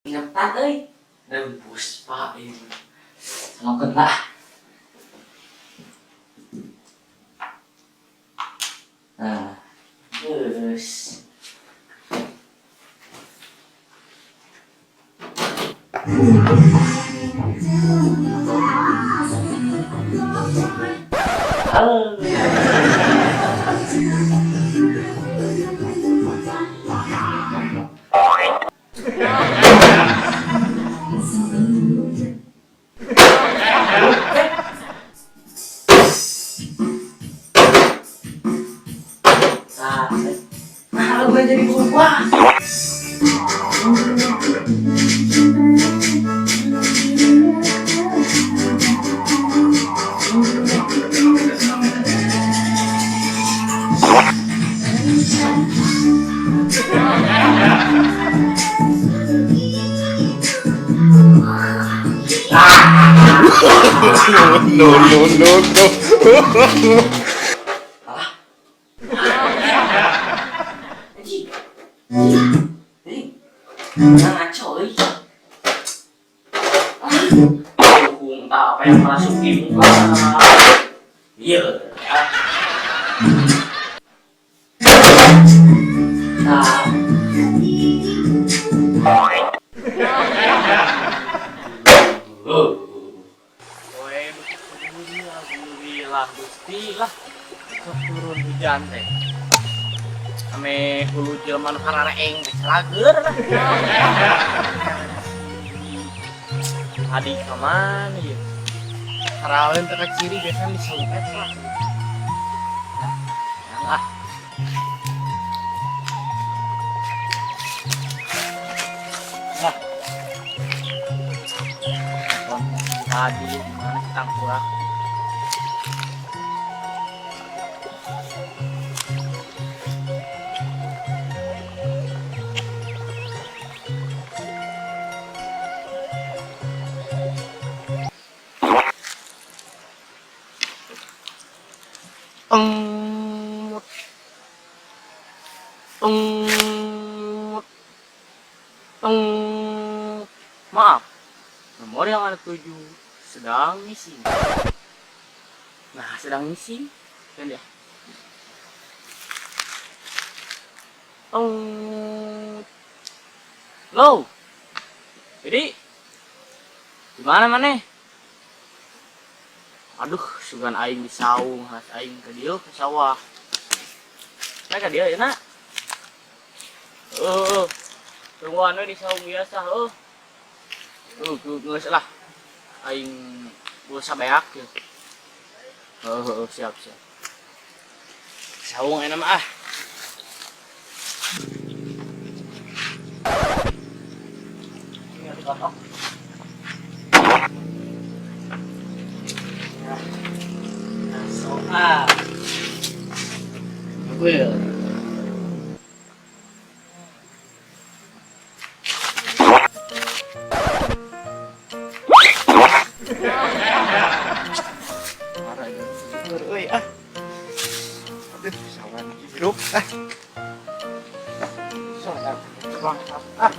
Ingetan euy. Dan puspa ieu. Salokeun lah. Nah, geus. Halo. Nah, gue jadi berubah. No, no, no, no. Alah. Anjing. Anjing. Ngaco euy. Ah. Hukum tak apa yang merasuki muka. Iya. Nah. Oh. Oe, alhamdulillah Gusti lah. Sok turun hujan teh. Ame hulu jelema nu karareeng teh calager lah. Adi ka mana ieu? Karaweun teh ka ciri biasana disaupet lah. Nah, yang ah. Lah. Tadi di mana si tangkurak? Eng, eng, eng. Maaf, nomor yang Anda tuju sedang missing. Nah, sedang missing, kan ya? Eng. Lo, jadi gimana mana? Aduh, sugan aing di saung, has aing ke dieu ke sawah. Nah, ke dieu ya, nak. Tungguan we di saung biasa, heuh. Geus lah. Aing pulsa beak ya. Heuh, heuh, siap, siap. Saung enak mah ah. Ini ada kotok. Nah, soal. Will. Marah ya. Euy ah. Aduh, sawan hirup ah. Soalnya bangsat ah.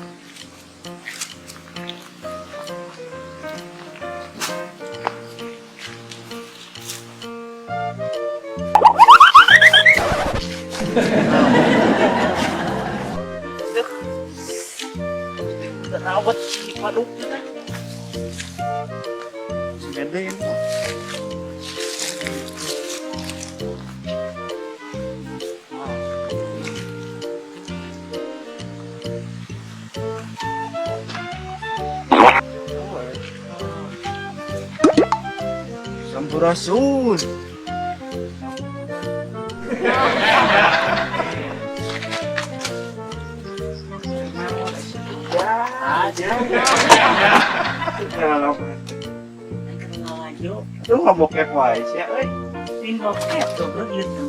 Duh. Terawat si paduk teh. Si Bede ini. Sampurasun. Aja. Lu nggak bokep wae sih, euy. Pin bokep goblok gitu.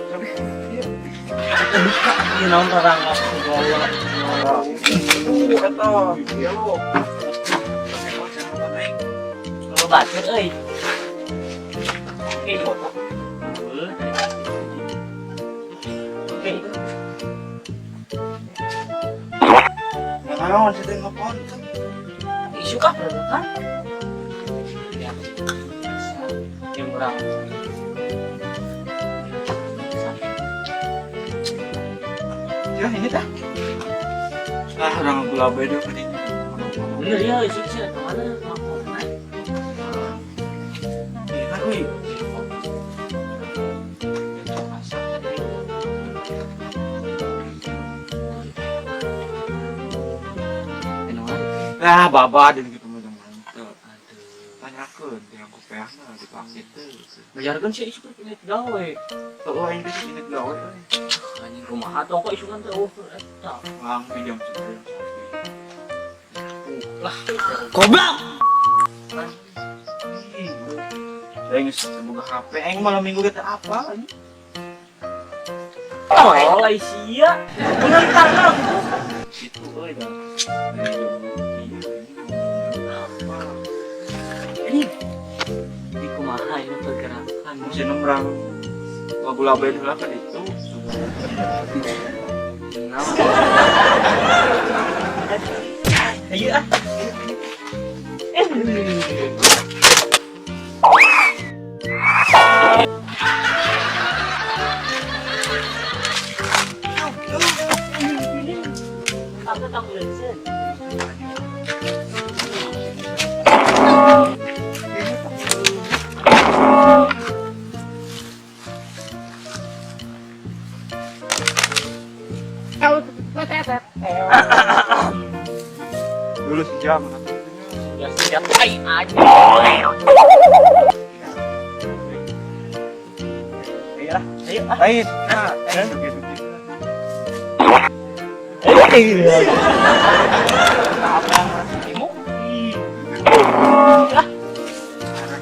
Tapi iya. Kita duka ieu naon rarangga segala. Itu eta video. Kalau baca euy. Oke, foto. Oke. Naon sih teh ngapon? Isu kah kan? Ya. Yang urang. Ya ini tah. Ah, urang gula beda tadi. Bener ya, isu sih kemana? Iya kan, euy. Ah, baba dan gitu mah mantep. Tanyakeun teh aku peahna dipake teu. Bayarkeun sih isu kan gawe. Heeh, aing geus inget gawe euy. Anjing kumaha tuh kok isu kan teh eueuh eta. Bang pinjam sebayang. Lah, goblok. Saya geus boga HP, aing malam minggu ge teu apa anjing. Oh, sia. Pengantar lah gitu. Itu euy dah. Ini di kumaha ini pergerakan. Masih nemrang gula beda lah kan itu. Ayo ah. Apa tanggung lensen? Dulu sejam. Ya siap ai aja. Ayo lah. Ayo ah. Lain. Nah, dugi-dugi. Apa yang merasa? Ah,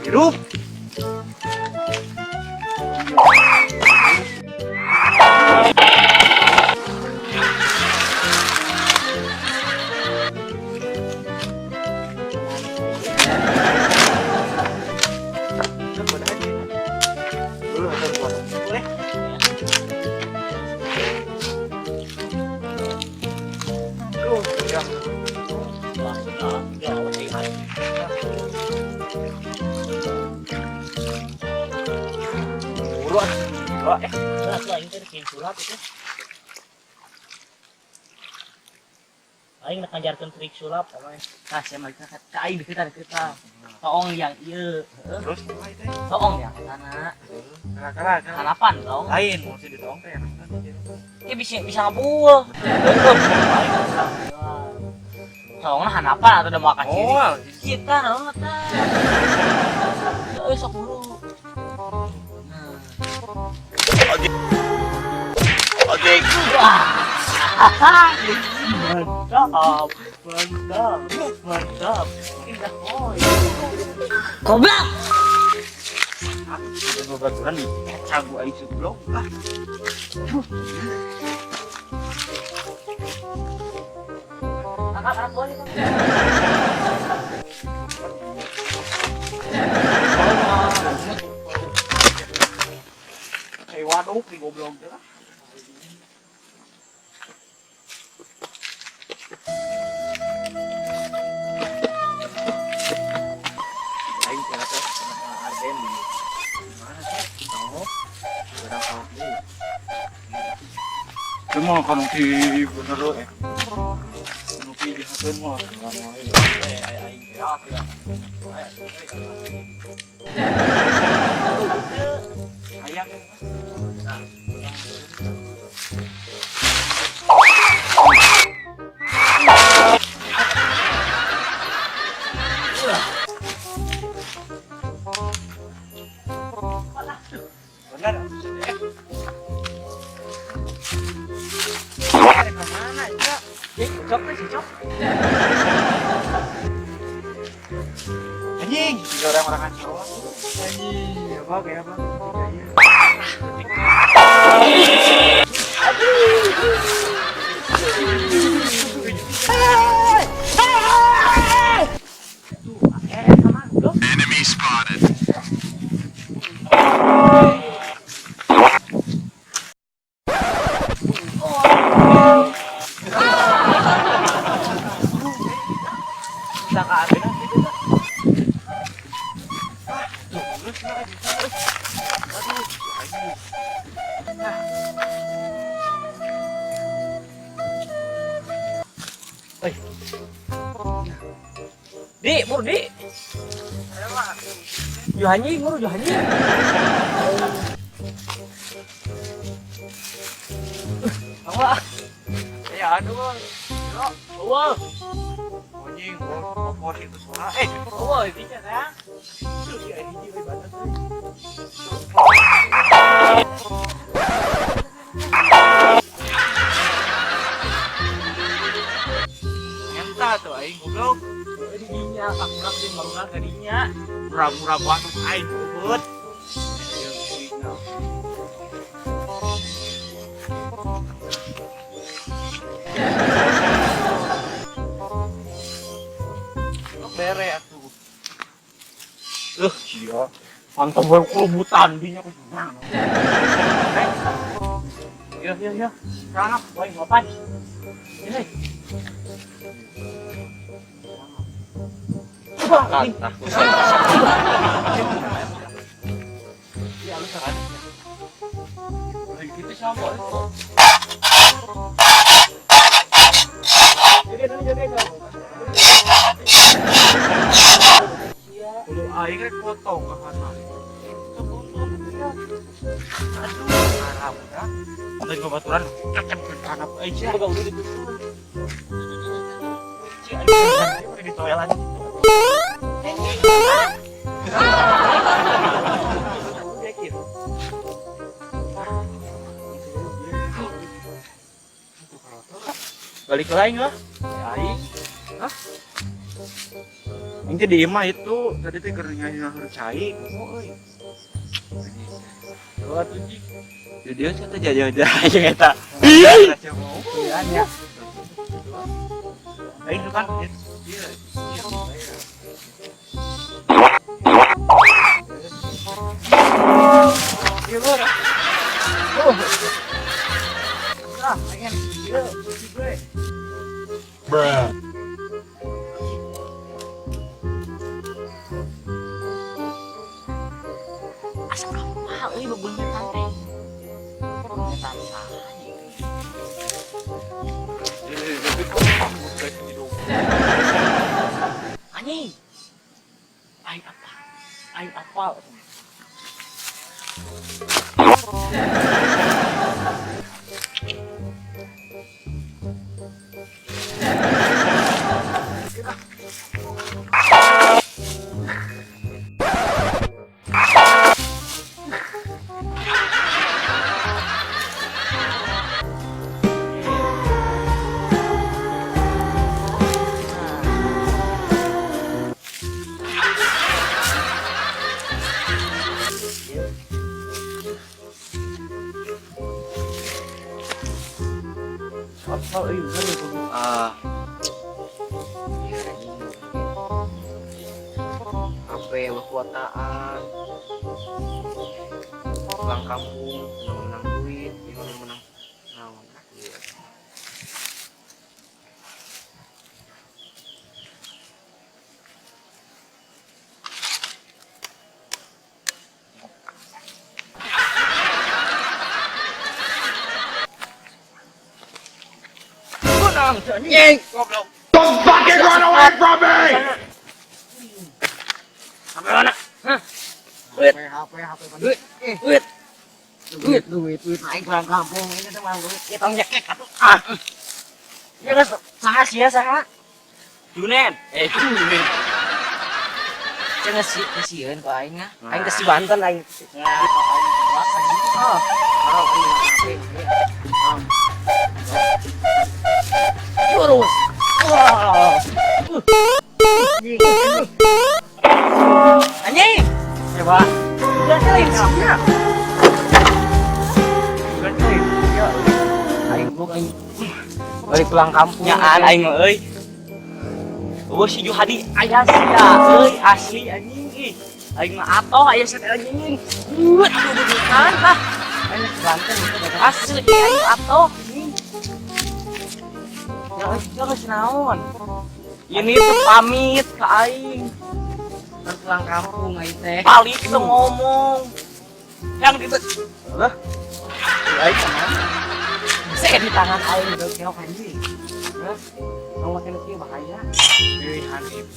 Hirup. Dulu ada buat. Boleh. Duh, ya. Wah, sudah. Ya, awas. Buru ah. Dua eh. Lah, aing teh bikin sulap itu. Aing nak ngajarkeun trik sulap pokoknya. Nah, sia mah ka aing deuketan deuketan. Toong yang ieu. Terus kumaha teh? Toong yang kana. Kara-kara. Harapan dong. Lain mau sih ditong teh enak. Ya bisa bisa ngabul. Toongna hanapan atau udah makan ciri. Oh, Kita dong eta. Euy sok buru. Nah. Mantap, mantap, mantap. Indah boy. Goblok. Babaturan di cagu aing goblok. Ah. Angkat anak buah nih. Kayak waduk di goblok teh. Aing teh teh sama Arden di mana sih? Oh, urang awak deui. Cuma kalau di bener eh. Nu pi dihakeun mah urang wae. Aing ya. Hayang. Bener. Eh. Kemana ya? Eh, cok teh si cok. Anjing, tiga orang-orangan cowok. Anjing, ya apa kayak apa? Eh, sama goblok. Enemy spotted. Kita ka Arben gitu tah. Ah, tuh, geus lah bisa euy. Aduh, anjing. Ah. Oi. Di, mur di. Juhanyi, mur Juhanyi. Apa? Ya aduh. Yo, Wah, anjing, gua itu suara. Eh, wah, ini ya. tuh si hiji euy batas euy. Nyenta tuh aing goblok. Dinya, kakurak jeung marungan ka dinya. Murah-murah banget aing goblok. Bere atuh. Sia. Mantap we kurubutan dinya ku senang. Eh. Yo yo yo. Sekarang boy ngopan. Ini. Wah, Ya lu saran. Lagi gitu sama itu. Jadi jadi jadi. Kudu aing rek potong ka kana. Aduh, haram ya. Lain babaturan cecep ke kana aing sia. Boga udah itu. Sia aing di toilet. Yakin. Balik lain lah. Aing. Hah? Ini di imah itu tadi teh keur nyanyi cai, oh euy. Dua tujuh. Jadi dia teh jajan-jajan jeung eta. Iya. Ya. Aing kan iya. Iya, Bor. Oh. Ah, pengen. Iya, gue. Bruh. Asa apa euy bebeungetan teh. Bebeungetan saha anjing. Aing apa? Aing apa? Apa euy bener ya Ah. HP kuotaan. Pulang kampung, menang duit, menang menang naon. Iya. Anjing, goblok. Don't fucking run away from me! Sampai mana? Hah? Duit, HP HP duit, duit. Duit duit duit aing pulang kampung ini teh mang duit. Ya tong jekek atuh. Ah. Ya geus saha sia saha? Junen. Eh, Junen. Cenah si kasieun ku aing ah. Aing ke si Banten aing. Nah, aing Oh, aing HP. Jurus. Wah. Anjing. Coba. Udah lain sia. Bukan euy. Ya, aing buk aing. Balik pulang kampung. Nyaan aing mah euy. Eueuh si Juhadi aya sia euy asli anjing ih. Aing mah atoh aya sia anjing. Duit dudukan lah. Aing ke Banten itu Asli aing atoh anjing. Ya, geus naon. Ini tuh pamit ke aing. Kan pulang kampung aing teh. Balik tuh ngomong. Yang gitu. Lah. Aing kemana? Saya di tangan aing udah keok anjing. Hah? Kamu makin kieu bahaya. Euy Hanif.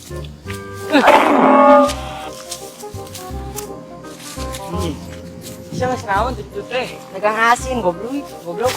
Bisa nggak serawan tuh teh. Dagang asin goblok, goblok.